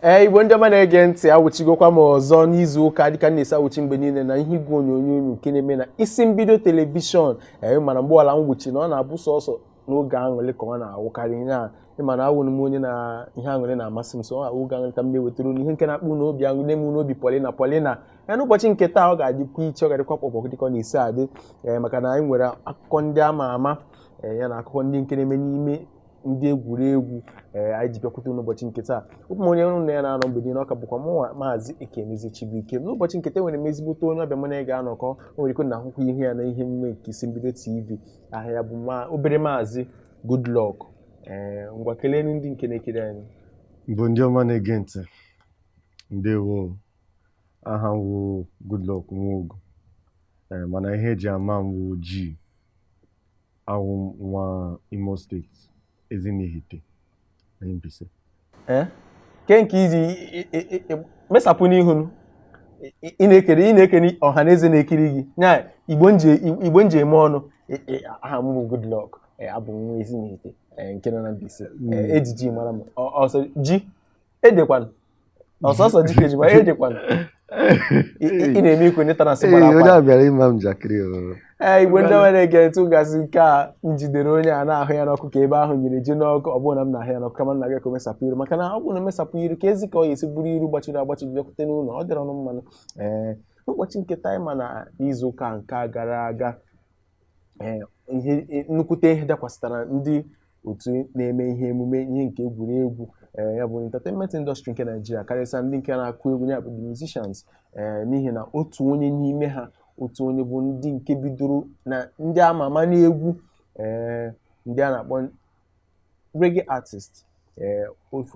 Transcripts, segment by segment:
Ee, Igbo ndị ọma na-ege ntị, awụchigokwa m ọzọ n'izu ụka dịka m na-esi awụchi mgbe niile na ihe igwe onyonyo unu nke na-eme na isi mbido telivishọn. Ee, mana mgbe ọla mwụchi na ọ na-abụ sọsọ n'oge aṅụrị ka ọ na-awụkarị ihe a. Ịma na awụrụ m onye na ihe aṅụrị na-amasị m, so ọ oge aṅụrị ka m na-ewetara unu ihe nke na-akpụ unu obi aṅụrị, na-eme unu obi polina polina. Ee, n'ụbọchị nke taa ọ ga-adịkwa iche, ọ ga-adịkwa kpọkpọ dịka ọ na-esi adị. Ee, maka na anyị nwere akụkọ ndị ama ama, ee, ya na akụkọ ndị nke na-eme n'ime ndị egwuregwu. Ee, anyị ji bịakwute n'ụbọchị nke taa. Ụmụ onye ụnụ ya na-anọ mgbe niile, ọ ka bụkwa mụnwa, Maazị Ekemezi Chibuike. N'ụbọchị nke taa enwere m ezigbote onye ọbịa mụ na ya ga-anọkọ. O nwere ike na ahụkwa ihe ya na ihe emume nke isi mbido TV. Aha ya bụ ma obere Maazị Goodluck. Ee, ngwa, kelenu ndị nke na-ekiri anyị. Bụ ndị ọma na-ege ntị, ndewo. Aha m wụ Goodluck Nwogu. Ee, mana ihe eji ama m wụ G. Awụ m nwa Imo Steeti, Ezinihite na Mbaise. Ee, ke nke izi mesapụ n'ihu nụ. Ị na-ekere ọha na eze na-ekiri gị nya Igbo nji Igbo nji eme ọnụ. Aha m bụ Goodluck. Ee, abụ m nwa Ezinihite, ee, nke nọ na Mbaise. Ee, ejiji mara m ọsọ ji edekwanụ ọsọsọ ji ka eji mara edekwanụ. Ị na-eme ikwe ndị tara nsị gbara Ee, onye akwa. a bịara ịma m njakịrị o. Ee, Igbo ndị ọma na-ege ntị, gasị nke a m jidere onye a na-ahụ ya n'ọkụ ka ebe ahụ nyere ji n'ọkụ. Ọ bụrụ na m na-ahụ ya n'ọkụ, kama m na-aga ka o mesapụ iru, maka na ọ bụrụ na o mesapụ iru ka ezi ka ọ ga-esi bụrụ iru gbachiri agbachi bịakwute n'ụlọ, ọ dịrị ọnụ mmanụ. Ee, n'ụbọchị nke taa, ịma na n'izu ụka nke a gara aga, ee, ihe nnukwute ihe dakwasịtara ndị otu na-eme ihe emume ihe nke egwuregwu, ee, ya bụ entertainment industry nke Nigeria, karịsịa ndị nke na-akụ egwu, ya bụ the musicians. Ee, n'ihi na otu onye n'ime ha, otu onye bụ ndị nke bidoro na ndị ama ama n'egwu, ee, ndị a na-akpọ reggae artist, ee,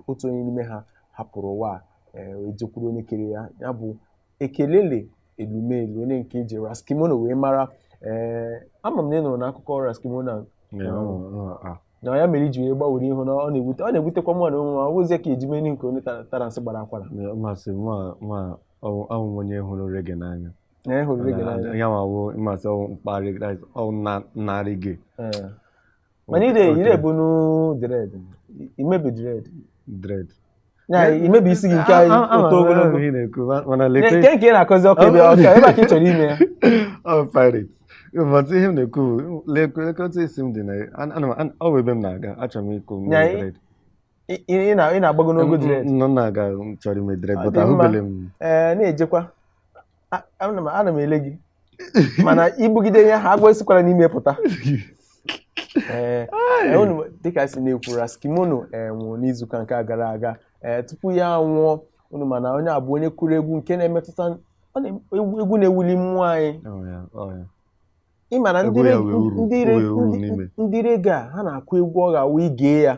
otu onye n'ime ha hapụrụ ụwa a, ee, wee jekwuru onye kere ya. Ya bụ Ekelele Elumelu, onye nke eji Ras Kimono wee mara. Ee, ama m na ị nụrụ n'akụkọ Ras Kimono a. Yeah, oh, ah. Na ya mere iji wee gbanwere ihu na ọ na-ewute, ọ na-ewutekwa mụ na onwe m. Ọ bụzie ka ejimeni nke onye tara nsị gbara akwara. Yeah, mmasị mụ awụ m onye hụrụ reggae n'anya. Na ị hụrụ reggae n'anya. Ya ma wụ mmasị ọwụ mkparị, that is, ọwụ na reggae. Ee. Mana ire ebunu dread, imebi dread. Dread. Ya imebi isi gị nke oto ogologo. Ihe na-ekwu, mana lekwe. Nke ị na-akọzi ọkụ ebe ọka ebe a ka ị chọrọ ime ya. Ọ pirate. But ihe m na-ekwu bụ, lekwe lekwe otu isi m dị na ọ bụ ebe m na-aga, achọrọ m ịkụ Nya, dread. Ị na-agbago n'ogo dread. Nọ na-aga, m chọrọ ime dread, Ọ but dị mma. ahụbele m. Ee, na-ejekwa. Ana m ele gị, mana ibugide ya ha agwọ esikwala n'ime pụta. Ee, unu dịka si na-ekwu, Ras Kimono, ee, nwụrụ n'izuụka nke a gara aga. Ee, tupu ya nwụọ, unu mana onye a bụ onye kụrụ egwu nke na-emetụta, ọ egwu na-ewuli mmụọ anyị. Oh, yeah, oh, yeah. Ịma na ndị Egwu ya wee uru, ndị o wee uru n'ime. Ndị reggae a, ha na-akụ egwu ọ ga-awụ igee ya,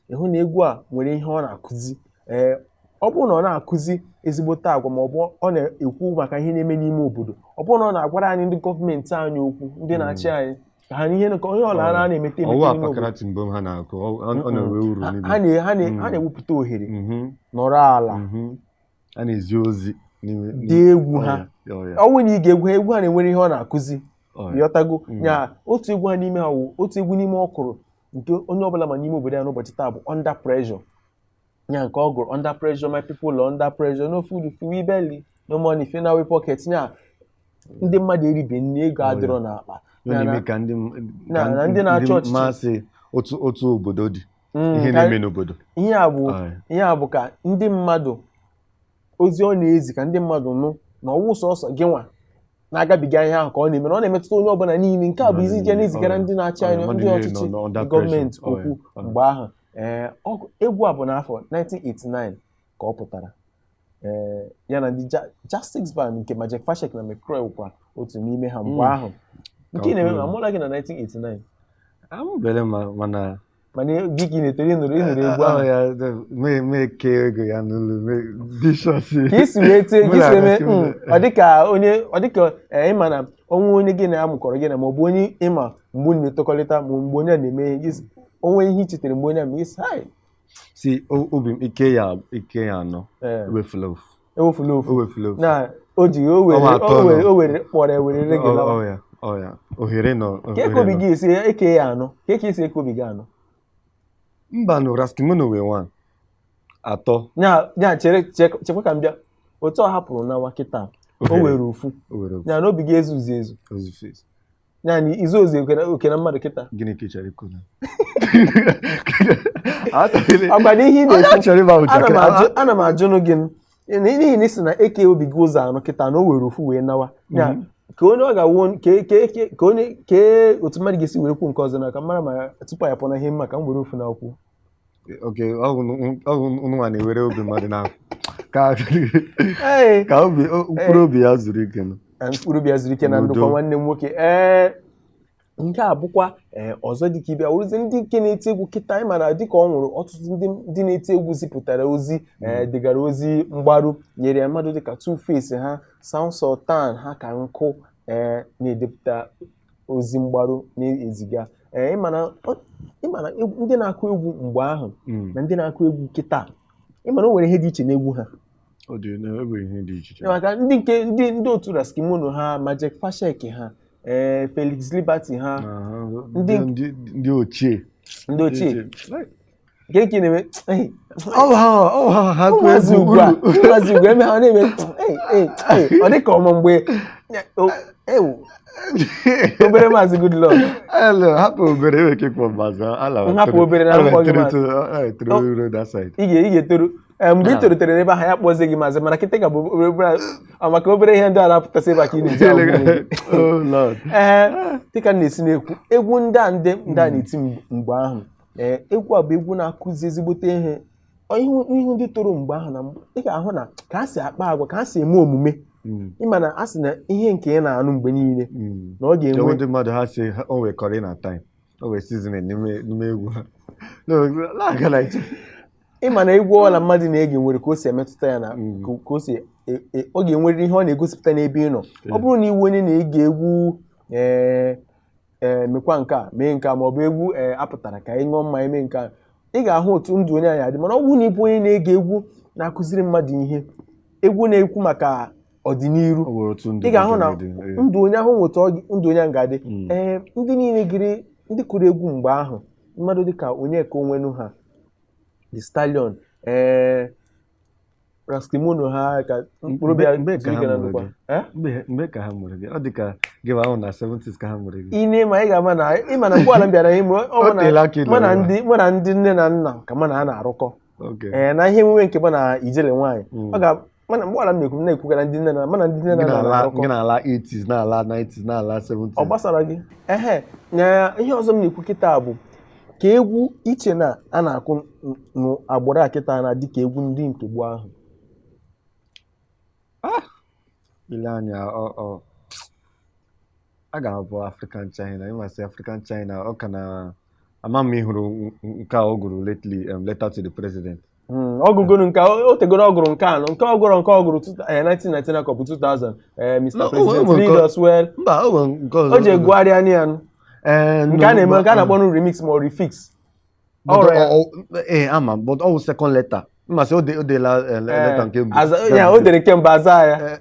ịhụ na egwu a nwere ihe ọ na-akụzi. Ee, ọ bụrụ na ọ na-akụzi ezigbote agwa, ma ọ bụ ọ na-ekwu maka ihe na-eme n'ime obodo, ọ bụrụ na ọ na-agwara anyị ndị gọọmenti anyị okwu, ndị na-achị anyị, ka ha n'ihe nke onye ọla a na-emete emete Ọwụ n'ime obodo. apakara timbom ha na-akụ, ọ na-ewe uru n'ime. Ha na-ewepụta ohere nọrọ ala A na-ezi ozi n'ime. dị egwu ha. Oh, yeah. Ọ bụrụ na ị ga-egwu ha, egwu ha na-enwere ihe ọ na-akụzi. Oh, yeah. Ịghọtago? Nya otu egwu ha n'ime ha wụ otu egwu n'ime ọ kụrụ nke onye ọbụla ma n'ime obodo ya n'ụbọchị taa bụ Under Pressure. Nya nke ọ gụrụ, "Under pressure, my people are under pressure, no food fi we belly, no money fi na we pocket." Nya ndị mmadụ eribe nri, ego adịrọ n'akpa. Ọ Ya na-eme na ka ndị na ndị na-achị ọchịchị. masị otu otu obodo dị, ihe na-eme n'obodo. Ihe a bụ Aye. ihe a bụ ka ndị mmadụ, ozi ọ na-ezi ka ndị mmadụ nụ na ọwụ sọsọ gị nwa na-agabiga ihe ahụ ka ọ na-eme, na ọ na-emetụta onye ọbụla niile. Nke a bụ izi ije na-ezigara ndị na-achị anyị, Mmadụ ndị niile ọchịchị, nọ under gọọmenti pressure. okwu. Mgbe ahụ, ee, egwu a bụ n'afọ 1989 ka ọ pụtara. Ee, ya na ndị Jazz Band nke Majek Fashek na McCroy bụkwa otu n'ime ha mgbe ahụ. Nke ị na-eme ma amụla gị na 1989? Amụbele ma mana Mana gị ka ị na-etere, ịnụrụ egwu ahụ. Ọ ya, mee kee ego ya n'ụlọ mee bishọs. Ka isi wee tie, ka Mụ isi na wee mee Ras Kimono. Ọ dịka onye, ọ dịka, ee, ịma na onwe onye gị na ya mụkọrọ gị na, ma ọ bụ onye ịma mgbe unu na-etokọrịta, ma mgbe onye a na-eme ihe gị onwe ihe i chetara mgbe onye a ma isi hai. Si obi m ike ya, ike ya anọ. Ee. Ewefula ofu. Ewefula ofu. O wefula ofu. Na o ji o were Ọnwa atọ o were nọ. o were kpọrọ ewere reggae lawa. Ọ ya, ọ ya, ohere nọ. Ka eke Ohere obi nọ. gị esi eke ya anọ, ka eke esi eke obi gị anọ. Mba nụ, Ras Kimono wee one. Atọ. Nya chere, chekwa ka m bịa. Otu ọ hapụrụ nawa kịta, o were ofu. O were ofu. Nya na obi gị ezuzi ezu. Ozuzu ezu. Nya na izu ozu oke na mmadụ kịta. Gịnị ka ị chọrọ ikwu na? Ọkwa n'ihe ị Onye na-ekwu. chọrọ ịgba Ana m njakịrị. ajụ, ana m ajụnụ gị n'ihi na ị sị na eke obi gị ụzọ anọ kịta na o were ofu wee nawa. Ya ka onye ọ ga-awụ ka onye ke otu mmadụ ga-esi were kwu nke ọzọ na ka mara ma tupu anyị pụọ na ihe mma ka m were ofu na akwụ. Okay, ọ bụ nwa na-ewere obi mmadụ na ka Ee, ka obi mkpụrụ obi ya zuru ike nụ. Mkpụrụ obi ya zuru ike na N'udo. ndokwa, nwanne m nwoke. Ee, nke a bụkwa ee ọzọ dịka ibe wụrụzi ndị nke na-eti egwu kịta. Anyị mara dịka ọ nwụrụ, ọtụtụ ndị na-eti egwu zipụtara ozi, ee, degara ozi mgbaru nyere ya. Mmadụ dịka Two Face ha, Sound Sultan ha ka nkụ, ee, na-edepụta ozi mgbaru na-eziga. Ee, ịma na ndị na-akụ egwu mgbe ahụ na ndị na-akụ egwu kịta, ịma na o nwere ihe dị iche n'egwu ha. Ọ dị na e nwere ihe dị iche iche. Maka ndị nke ndị otu Raskimono ha, Majek Fashek ha, ee, Felix Liberty ha. Aha, ndị ochie. Ndị ochie nke na-eme, "Hey," Ọ ha kụ ụmụazị egwu ugbu a uru. Ụmụazị ugbu a eme ha na-eme, "Hey, hey, hey," ọ dị ka ọmụ mgbe ewu obere Maazị Goodluck. Hello, hapụ obere, enwere ike ịkpọ maazị ala. M hapụ obere na mkpọ gị maazị. Etoro that side. Ị ga-etoru. Ee, mgbe ị tolitere n'ebe ahụ ya kpọzie gị maazị, mana kịta ka bụ obere maka obere ihe ndị a na-apụtasị ebe a ka ị na-eji agwụ onwe gị. Oh Lord. Ee, dịka m na-esi na-ekwu, egwu ndị a ndị a na-eti mgbe ahụ, ee, egwu a bụ egwu na-akụzi ezigbote ihe. Ihu ndị toro mgbe ahụ na ị ga-ahụ na ka ha si akpa agwa, ka ha si eme omume. Ịma na a sị na ihe nke ị na-anụ mgbe niile na ọ Enwe ga-enwe ndị mmadụ ha si o nwere curry na time, o nwere seasoning n'ime egwu ha. No, na-aga na iche. Ịma na egwu ọla mmadụ na-ege nwere ka o si emetụta ya na ka o si ọ ga-enwerịrị ihe ọ na-egosipụta n'ebe ị nọ. Ọ bụrụ na iwu onye na-ege egwu, ee ee, mekwa nke a, mee nke a, ma ọ bụ egwu ee apụtara ka ị ṅụọ mmanya mee nke a, ị ga-ahụ otu ndụ onye anyị adị. Mana ọ bụrụ na ịbụ onye na-ege egwu na-akụziri mmadụ ihe, egwu na-ekwu maka ọdịnihu, O nwere otu ndụ ị ga-ahụ na dị, ee. ndụ onye ahụ nweta ndụ onye ahụ ga-adị. Ee, ndị niile giri ndị kụrụ egwu mgbe ahụ, mmadụ dịka Onyeka Onwenu ha, The Stallion, ee, Raskimono ha, ka mkpụrụ obi ya Mgbe ka zuru ha ike na mụrụ ndokwa. gị? Eh? Mgbe ka ha mụrụ gị? Ọ dị ka gị ma ahụ na 70s ka ha mụrụ gị. Ị na ma ị ga-ama na ịma na mgbe ala m bịara ime ọ O teela aka ị mụ na lụrụ. ndị mụ na ndị nne na nna ka mụ na ha na-arụkọ. Okay. Ee, na ihe emume nke mụ na ijele nwaanyị ọ ga mụ na mgbe ala m na-ekwu, m na-ekwugara ndị nne na mụ na ndị nne na Gị nna na-ala na-arụkọ. Gị na-ala 80s, na-ala 90s, na-ala 70s. Ọ gbasara gị? Ehe, na ihe ọzọ m na-ekwu kịta bụ ka egwu iche na a na-akụ n'agbụrụ a kịta na-adị ka egwu ndị nke gboo ahụ. Ile anya ọ a ga-abụ African China, ịmasị African China, ọ ka na ama m. Ị hụrụ nke a ọ gụrụ lately, Letter to the President? Ọ gụgoro nke o tegoro, ọ gụrụ nke anọ, nke ọ gụrụ, nke ọ gụrụ 1999 ka ọ bụ 2000, Mr. No, o President, nwere lead us well. Mba, o nwere nke ọzọ. O ji egwugharịa anya ya nụ. Ee, nke a no, na-eme, nke a mba, na-akpọ nụ remix ma ọ refix. But Ọ rụrụ ya. Ee, ama m, but ọ wụ second letter. Mmasị o deela letter nke mbụ. Ya o dere kemgbe, aza ya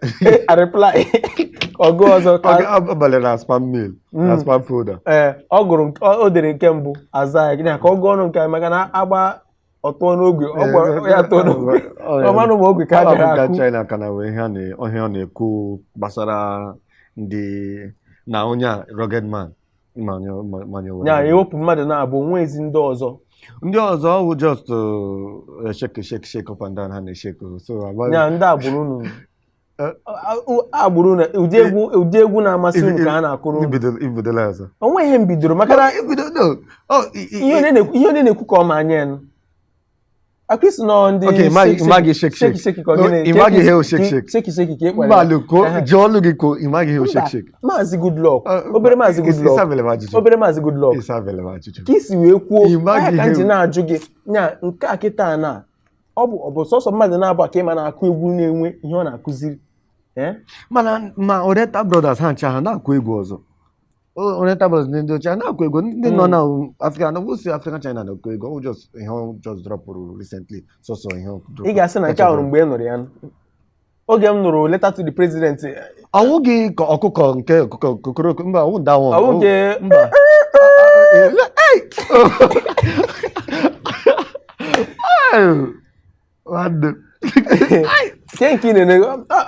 a reply, ọgụ ọzọ ka Ọ banyere na spam mail, na spam folder. Ee, ọ gụrụ o dere nke mbụ, aza ya ya ka ọ gụọ ọnụ nke a, maka na agba ọtụọ n'ogwe, ọ gwara ya tụọ n'ogwe. Ọ manụ ma ogwe ka a bịara Africa akụ. China ka na wee ihe ihe ọ na-ekwu gbasara ndị na onye a rugged man ma onye were Ya ewepụ mmadụ na-abụ nwa ezi ndị ọzọ. Ndị ọzọ ọ wụ just shake, shake, shake up and down ha na-eshake, so Ya ndị agbụrụ unu agbụrụ unu, ụdị egwu na-amasị unu ka ha na-akụrụ unu. Ibidola ọzọ. O nweghị ihe m bidoro maka na Ibido no oh ihe onye na-ekwu ka ọ ma anya ya akwụsị nọ ndị Okay, ịmaghị shake, shake. Shake shake ka ọ No, gịnị? ịmaghị ihe shake, shake. Shake shake ka ị kpara Mba, ya. luko Ehe. jụọ olu gị ko ịmaghị ihe shake Mba, shake. Maazị Goodluck, obere Maazị Goodluck, Ịsabele m ajụjụ. obere Maazị Goodluck, Ịsabele m ajụjụ. ka isi wee kwuo Ịmaghị anya ka m ji ihe- na-ajụ gị nya nke a kịta na ọ bụ sọsọ mmadụ na-abụ ka ịma na-akụ egwu na-enwe ihe ọ na-akụziri. Eh? Mana ma Oriental Brothers ha ncha ha na-akụ egwu ọzọ. Oriental Brothers ndị ochie ha na-akụ egwu, ndị nọ na Africa na wụsị African China na-akụ egwu. Ọ just ihe ọ just dropụrụ recently, sọsọ ihe ọ Ị ga-asị na nke a hụrụ mgbe ị nụrụ ya nụ. Oge m nụrụ Letter to the President. Ọwụ gị ka ọkụkọ nke ọkụkọ kokoroko, mba, ọwụ that one. Ọwụ nke Mba. Hey! Nwanne. Ke nke ị na-ene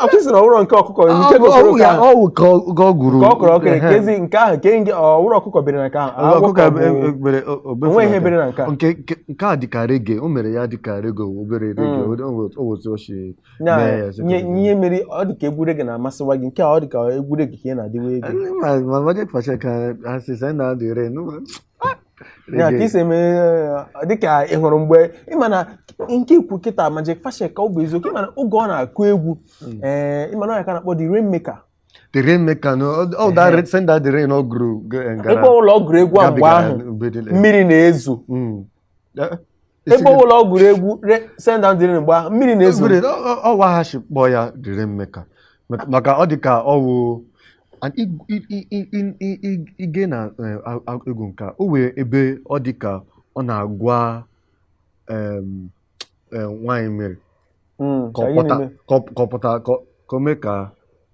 ọkụsị na ọwụrọ nke ọkụkọ nke Ọ wụ okporoko ya, ahụ ọ wụ ka ọ gụrụ. ka ọ kọrọ ọkịrị. Ehe. Kezi nke ahụ ke nke ọwụrọ ọkụkọ bere na nke ahụ Ọkụkọ agwọ ka bụ bere o onwe ihe bere na nke a. Nke a dịka reggae, o mere ya dịka reggae, obere reggae, o wotu o si Na mee ya. ihe mere ọ dị ka egwu reggae na-amasịwa gị, nke a ọ dị ka egwu reggae ka ị na-adịwa egwu. Ma Majek Fashek ha si send down the rain. Ya ka isi eme dịka ị hụrụ mgbe ịma na nke ikwu kịta Majek Fashek, ka ọ bụ eziokwu, ịma na oge ọ na-akụ egwu, ee, ịma na ọ ya ka na-akpọ the Rainmaker. The Rainmaker, no, oh, that send down the rain ọ gụrụ Ebe ọbụla ọ gụrụ egwu a mgbe ahụ mmiri na-ezo. Ebe ọbụla ọ gụrụ egwu send down the rain mgbe ahụ mmiri na-ezo. Ọ wa ha si kpọọ ya the Rainmaker maka ọ dị ka ọ wụ and ige na egwu nke a, o nwere ebe ọ dị ka ọ na-agwa nwaanyị mmiri ka Ka ọ gịnị pụta mee? ka ọ pụta ka o mee ka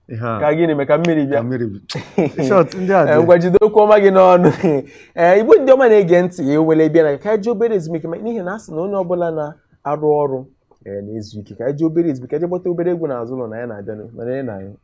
ihe a Ka gịnị mee ka mmiri bịa? Ka mmiri short ndị a Ee, dị ngwa, jide okwu ọma gị n'ọnụ. Ee, Igbo ndị ọma na-ege ntị, ewele bịa na ka anyị jee obere ezumike, n'ihi na a sị na onye ọbụla na-arụ ọrụ, ee, na-ezu ike. Ka anyị jee obere ezumike, jee gbata obere egwu n'azụ ụlọ na ya na-abịanụ mana ya na anyị.